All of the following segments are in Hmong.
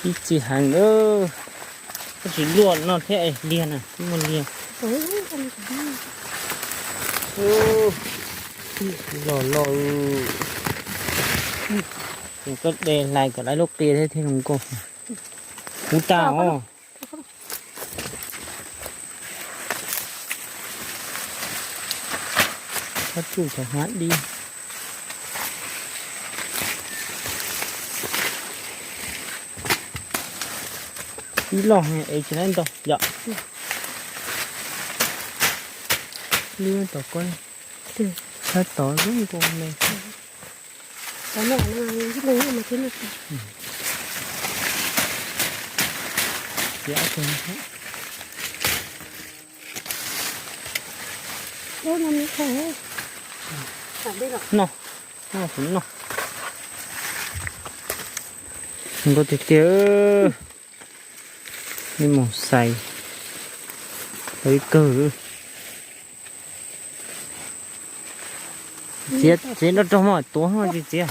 Ib txhij heev, koj tsis luaj no thiab es liag na, muaj liag. Loj loj. Koj de hlais kom lawv lub qia thiab thiaj zoo nkauj. Kuv tas os. Koj tsuj thaum hnav dib. Ib loj es tsis laib ntau yom. Lub tom koj, thaib tod zoo nkauj me. No, no, kuv no. Zoo nkauj tiag tiag. Nej mus xais, ib kawg. Txiav, txiav nroj rog mog, tuav mog tsis txiav.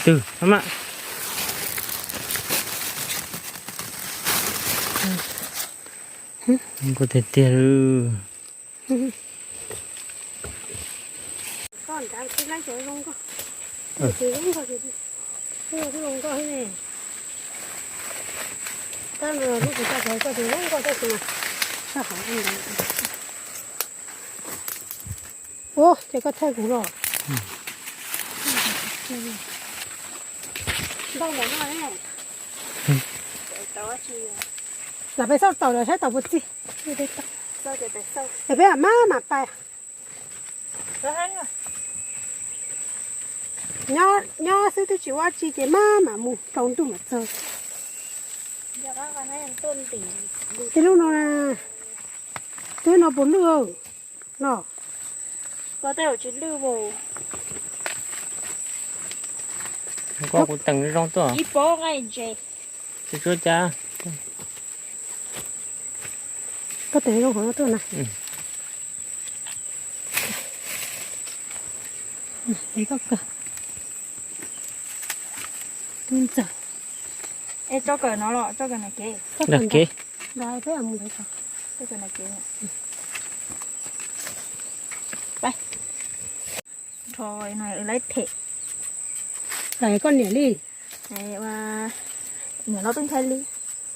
Twg, a ma. Nkauj tiag tiag. Ua ces koj thaij kuv los. Lam pais xauj taum lawm saib taum puas txi. Peb mam, mam pais. Nyob xwb twb tsis ua tsi ces mam, mam mus tsaus ntuj mam txog. Tej lub no, twb no puas lwj no. Koj kuv teem zoo tuaj. Tsis tsuav cas. Koj teem zoo qhov no tuaj na. Es koj kawm. Tub ntxawg. Es tso kawm no los tso kawm na kev. Tso kawm kev. Nrog peb mus ntawd tso. Tso kawm na kev. Pais. Nrho no lawv them. Koj niam li. Niam loj tub nchai li.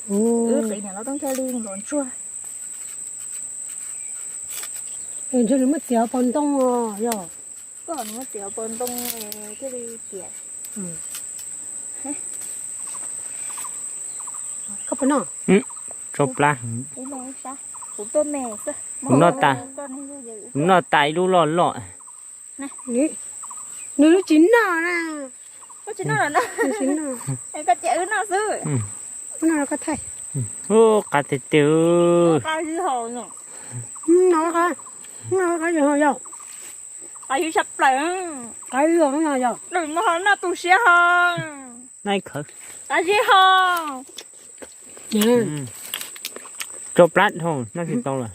Wb qiv niam loj tub nchai li los ntsuag. Ntshe nws muab txiav hauv paus ntoo os yog. Koj nws muab txiav hauv paus ntoo thiaj li tiam. Koj puas noj? Tso plab. Kuv tuaj me xwb. Kuv noj tas, kuv noj tas ib lub loj loj. Nws lub tsis noj na. Lub tsis noj, koj cia wb noj xwb. Wb noj koj thaij. Ub, qab tiag tiag. Qab ywg haus no. Noj qab, noj qab ywg haus yog. Qab ywg tshaj plaws. Qab ywg no yog. Noj tu siab ho. Noj khawv. Qab ywg ho. Tso plab dhau noj tsis tau lawm.